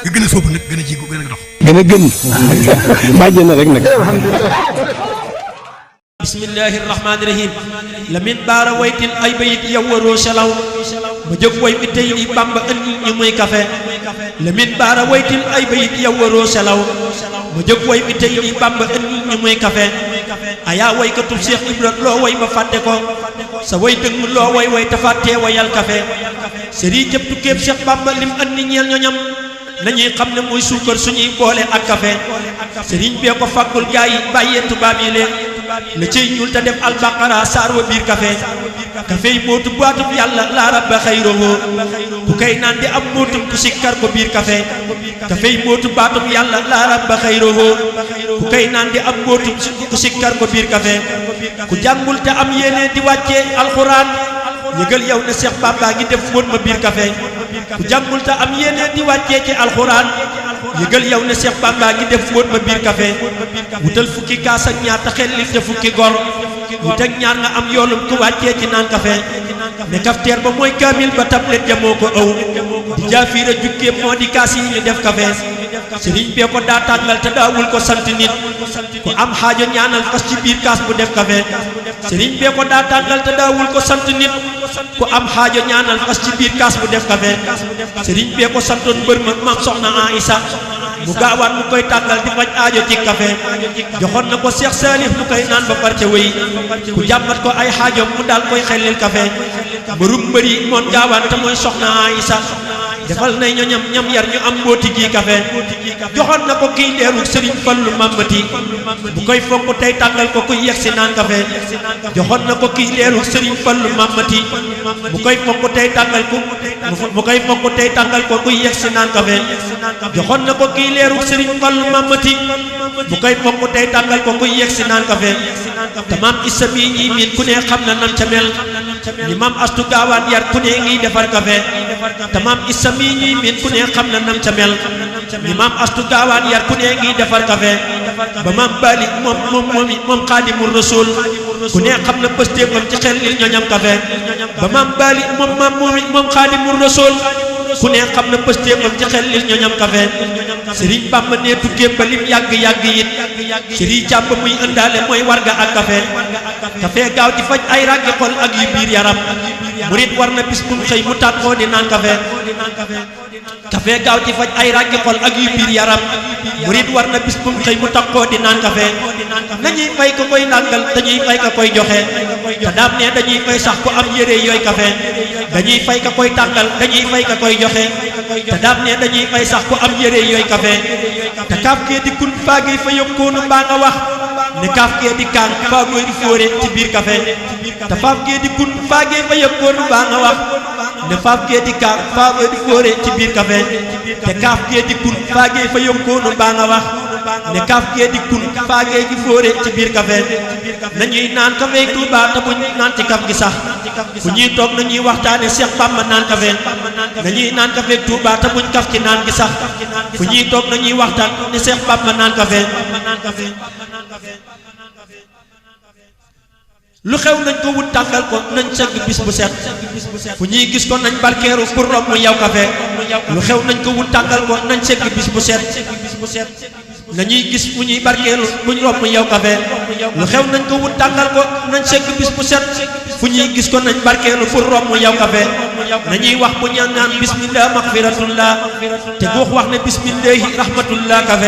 nga gën a sóobu nag gën a jigu gën a dox. gën a gën bàjjee na rek nag. bismillahi rahmaani rahim lamin baara waytil ay bayit yow waroo salaw ma jóg way bi tey li bamba andi ñu muy kafe lamin baara waytil ay bayit yow waroo salaw ma jóg way bi tey li bamba andi ñu muy kafe ayaa waykatub Cheikh Ibra loo way ba fàtte ko sa way dëng loo way te fàttee wayal kafe sëriñ jëpp tukkeeb Cheikh Bamba lim andi ñeel ñoñam nañuy xam ne mooy suukar suñuy boole ak kafe sëriñ bee ko fàggul gaa yi bàyyee tubaab yi leen la cey ñuul te def albaqara saar wa biir kafe kafe yi mootu baatub yàlla laa rabba xayruhu ku kay naan di am mootum ku sikkar ko biir kafe kafe yi mootu baatub yàlla laa rabba xayruhu ku kay naan di am mootum ku sikkar ko biir kafe ku jàngul te am yéene di wàccee alxuraan yëgal yow ne Cheikh Bamba ngi def móot ma biir kafe ku jàngul te am yéene di wàccee ci alxuraan yëgal yow ne Cheikh Bamba ngi def móot ma biir kafe wutal fukki kaas ak ñaar te xel li te fukki gor wut ak ñaar nga am yoolum ku wàccee ci naan kafe ne kafteer ba mooy kaamil ba tablet ja moo ko ëw di jaafiira jukkee moo di kaas yi ñu def kafe sëriñ bee ko daa tàngal te daawul ko sant nit ku am xaajo ñaanal fas ci biir kaas bu def kafe sëriñ bee ko daa tàngal te daawul ko sant nit ku am xaajo ñaanal fas ci biir kaas bu def kafe sëriñ bee ko santoon mbër ma maam soxna Aïssa mu gaawaan mu koy tàngal di faj aajo ci kafe joxoon na ko Cheikh Salif mu koy naan ba parce wéy ku jàmbat ko ay xaajo mu daal koy xellil kafe mbërum mbëri moon gaawaan te mooy soxna Aïssa defal nay ñoñam ñam yar ñu am mbooti gi kafe joxoon na ko kii leeru sëriñ Fallu Mamati bu koy fonk tey tàngal ko kuy yegsi naan kafe joxoon na ko kii leeru sëriñ Fallu Mamati bu koy fonk tey tàngal ko bu koy fonk tey tàngal ko kuy yegsi naan kafe joxoon na ko kii leeru sëriñ Fallu Mamati bu koy fonk tey tàngal ko kuy yegsi naan kafe te maam Issa mi ñi miin ku ne xam na nam ca mel ni maam Astu Gaawaan yar ku ne ngi defar kafe te maam Issa mi ñi miin ku ne xam na nam ca mel ni maam Astu Gaawaan yar ku ne ngi defar kafe ba maam Bali moom Xaadimul Rasuul ku ne xam na pëstéefam ci xel lil ñoñam kafe ba maam Bali moom Xaadimul Rasuul ku ne xam na pëstéefam ci xel lil ñoñam kafe sëriñ Bamba ne tukkee ba lim yàgg it sëriñ càmb muy ëndaale mooy warga ak kafe gaaw di faj ay ràggi xol ak yu biir yaram murit war na bis bu mu xëy mu tàkkoo di naan kafe gaaw di faj ay ràggi xol ak yu biir yaram murit war na bis bu mu xëy mu tàkkoo di naan kafe nañuy fay ko koy nàngal dañuy fay ka koy joxe te daam ne dañuy fay sax ku am yére yooy kafe dañuy fay ka koy tàngal dañuy fay ka koy joxe te daam ne dañuy fay sax ku am yére yooy kafe te kaaf kee di kun faagee fa yokkoonu mbaa nga wax ne kaaf kee di kaan faagooy di fóore ci biir kafe te faaf kee di kun faagee fa yokkoonu mbaa nga wax ne faaf kee di kaan faagooy di fóore ci biir kafe te kaaf kee di kun faagee fa yokkoonu mbaa nga wax ne kaaf kee di kun faagee di fóore ci biir kafe nañuy naan kafe Tuuba te buñ naan ci kaf gi sax fu ñuy toog nañuy waxtaane Cheikh Bamba naan kafe nañuy naan kafe Tuuba te buñ kaf ci naan gi sax fu ñuy toog nañuy waxtaan ne Cheikh Bamba naan kafe lu xew nañ ko wut tàngal ko nañ segg bis bu set fu ñuy gis ko nañ barkeeru pour romb yow kafe lu xew nañ ko wut tàngal ko nañ segg bis bu set nañuy gis fu ñuy barkeeru buñ romb yow kafe lu xew nañ ko wut tàngal ko nañ segg bis bu set fu ñuy gis ko nañ barkeeru pour romb yow kafe nañuy wax bu ñaan naan bismillah maxfiratullah te guux wax ne bismillahi rahmatullah kafe